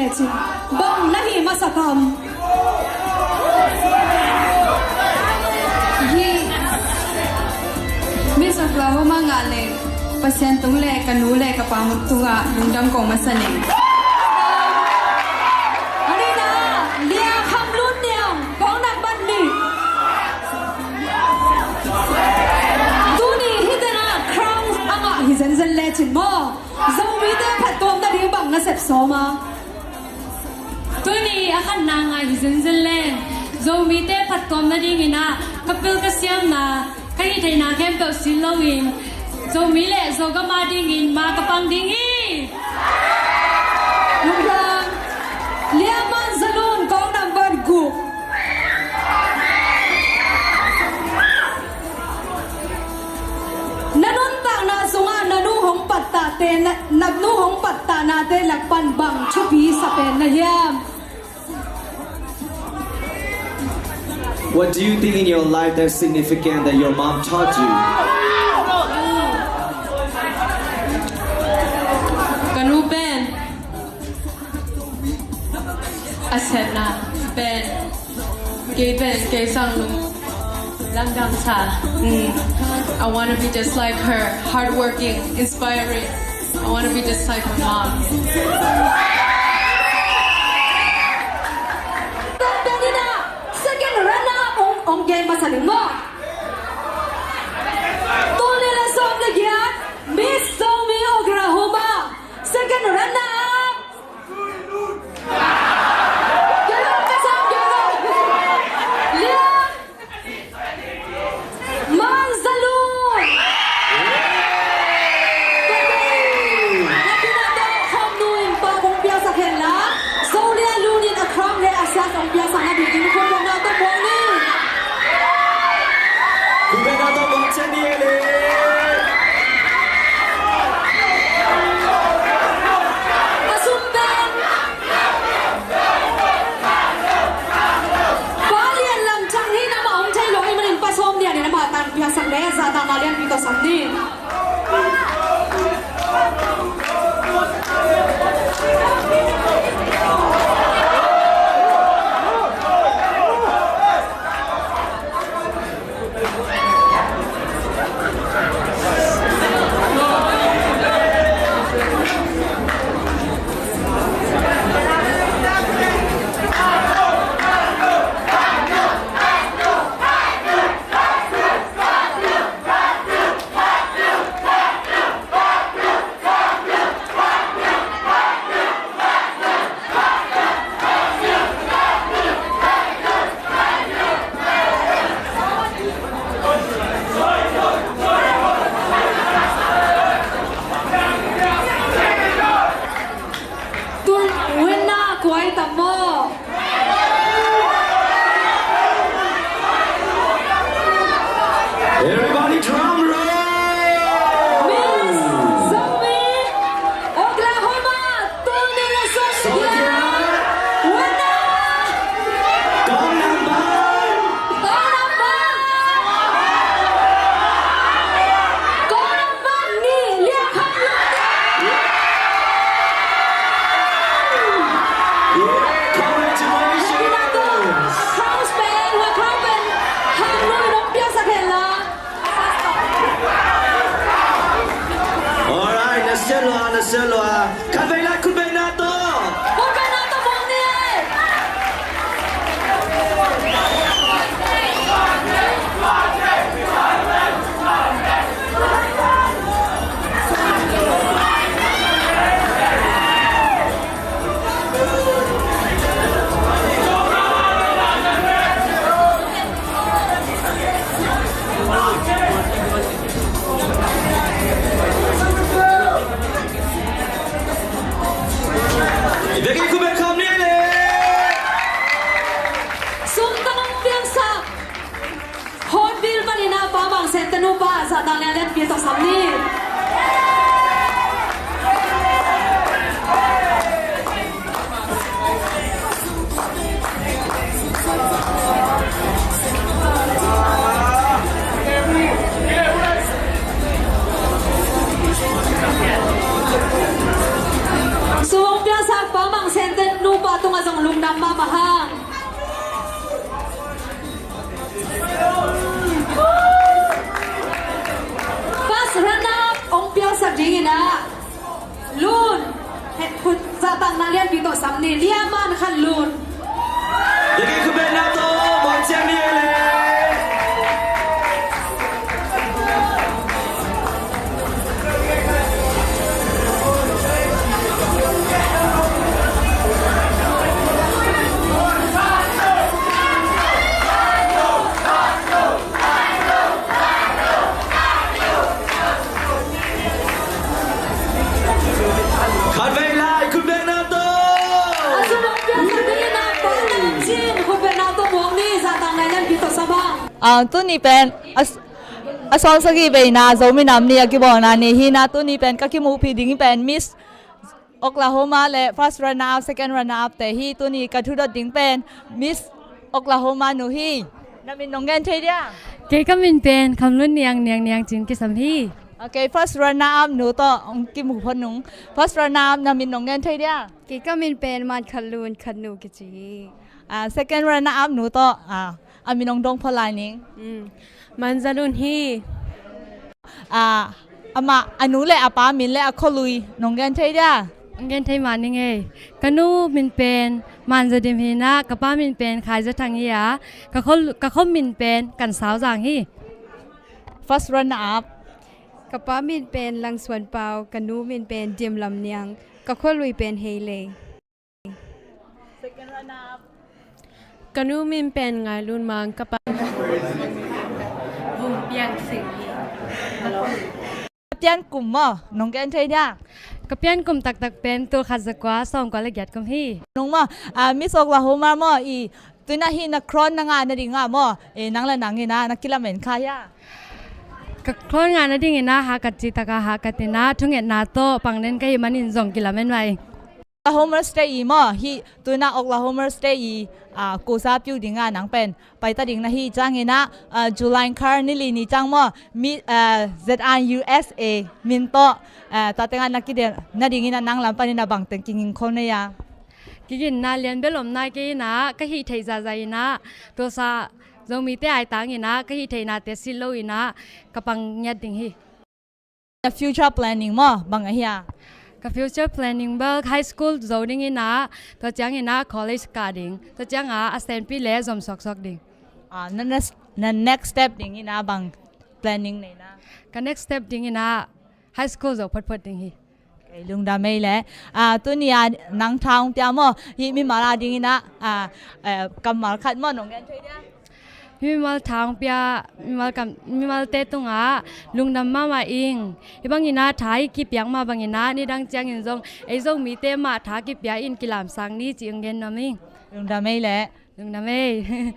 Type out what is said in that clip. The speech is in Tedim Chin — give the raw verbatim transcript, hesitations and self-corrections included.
Bang na hih masa kam? Hih Miss Oklahoma ngah leh Pasian tung leh ka nu leh ka pa tungah lungdam kong masa ning. A nihna, Lia Kham Lun Niang, kong nambat nih. Tuni hih tengah crown a ngah hi zenzen lecin maw? Zomite phattuam nading bang na sep sawm a? Tuni a khatna ngah hi zenzen leng, Zomite phattuam nadingin ah ka pil ka siamna, ka hih theihna khempeuh sin loin Zomi leh Zogam adingin ma ka pang ding hi. Lungdam. Lia Man Za Lun, kong nambat guk. Na nuntakna sungah na nu hong pattahte, na, na nu hong pattahnate lak pan bang thupi sa pen na hiam? What do you think in your life that's significant that your mom taught you? Ka nu pen a sepna pen, kei pen kei sang lungdam sa. Mm. I want to be just like her, hardworking, inspiring. I want to be just like my mom. Pen ina, second runner up ong, ong gen masa ning maw. Tul nih leh sawm leh giat, Miss Zomi Oklahoma, second runner up. Lia Man Za Lun. Tua pen, na pi na tawh khawmnu in pa kong piaksak hen la, Zo Lia Lun in a crown leh a sias hong piaksak nadingin khutbetna tawh muang ni. Khutbetna tawh muang ciat ni e le. A sum pen Pa Lian Lam Thang hi, amah hong thei lo ahih manin Pa Sawm Lian in amah tang piaksak leh zahtakna lianpi tawh sam ni. Tun winner kua hi tam maw? Everybody drum roll! Miss Zomi Oklahoma, tuni a sawm leh giat, winner! Kong nambat, kong nambat, kong nambat nih, Lia Kham Lun. Yeah, congratulations. Happy birthday. A crown pen, a crown pen Kham Lun in hong piaksak hen la. Alright, na siat lua, na siat lua. Khatvei lai khutbetna tawh. Khutbetna tawh muang ni. I biakinn khutbet khawm ni le. Sum tang hong piangsak Hornbill panin a Pa Mang Sente nupa zahtakna lianpi tawh sam ni. Sum hong piangsak Pa Mang Sente Runner-up hong piangsak dingin ah Lun, he, khut zahtakna lianpi tawh sam ni, Lia Man Khan Lun. Deki khut bengna tawh bawlcian ni le. Khatvei lai khut bengna tawh. A sum hong piangsak dingin ah Pa Lam Cin khut bengna tawh muang ni, zahtakna lianpi tawh sam hang. Ah, tuni pen a, a sawmsagih veina Zomi Nam Ni a kibawlna ni hi-in ah, tuni pen ka kimuhpih ding pen Miss Oklahoma le first runner up, second runner up te hi. Tuni ka thudot ding pen Miss Oklahoma nu hi. Na min nong gen thei dia? Kei ka min pen Kham Lun Niang, Niang Niang Cin kisam hi. Okay, first runner up nu tawh hong kimu phot nung. First runner up, na min nong gen thei dia? Kei ka min pen Man Khan Lun, Khan Nu kici hi. Ah, second runner up nu tawh, ah, a min hong dong phot lai ning. Mm. Man Za Lun hi. Ah, amah, a nu le a pa min le a khualui nong gen thei dia? Hong gen thei mah ning ei. Ka nu min pen Man Za Dim hi-in ah, ka pa min pen Khai Za Thang hi a, ka khua, ka khua min pen Kan Sau Zang hi. First runner up. Ka pa min pen Lang Suan Pau, ka nu min pen Dim Lam Niang, ka khualui pen Hei Lei. Second runner up. Ka nu min pen Ngai Lun Mang, ka pa Vung Piang Sing hi. Ka pian kum maw, nong gen thei dia? Ka pian kum taktak pen tul khat za kua sawmkua le giat kum hi. Nung maw, ah, Miss Oklahoma maw, i tu-in ah hih na crown na ngah nading ah maw, eh, nang le nang in ah na kilamen kha hia? Ka crown ngah nadingin ah hahkat cihtak a hahkat in ah thungetna tawh pang den ka hih manin zong kilamen mah ing. Oklahoma State i maw, hih tu-in ah Oklahoma State i, ah, kusa piu ding ah nang pen paita ding na hih ciangin ah, ah, July kha ni li ni ciang maw, mi, ah, Z R U S A min tawh, ah, tua teng ah na kidel nadingin ah nang lam panin ah bangteng kiging khol na hia? Kiginna lian bel om nai kei in ah, ka hih theih zahzah in ah, tuasa Zomite aitang in ah ka hih theihnate silh lo in ah ka pang ngiat ding hi. Na future planning maw, bang ahi a? Ka future planning bel high school zo ding in ah, tua ciangin ah college kah ding, tua ciangah a senpi le zom suaksuak ding. Ah, na, na, na next step ding in ah bang planning nei na? Ka next step ding in ah high school zo photphot ding hi. Okay, lungdam ei leh. Ah, tuni a nang tha hong pia maw, hih mimal a dingin ah, ah, eh, kammal khat maw nong gen thei dia? Mimal tha hong pia, mimal kam, mimalte tungah lungdam mahmah ing. Hih bangin ah tha i kipiak mah bangin ah nidang ciangin zong ei Zomite mah tha kipia in kilamsang ni ci hong gen nuam ing. Lungdam ei leh. Lungdam ei.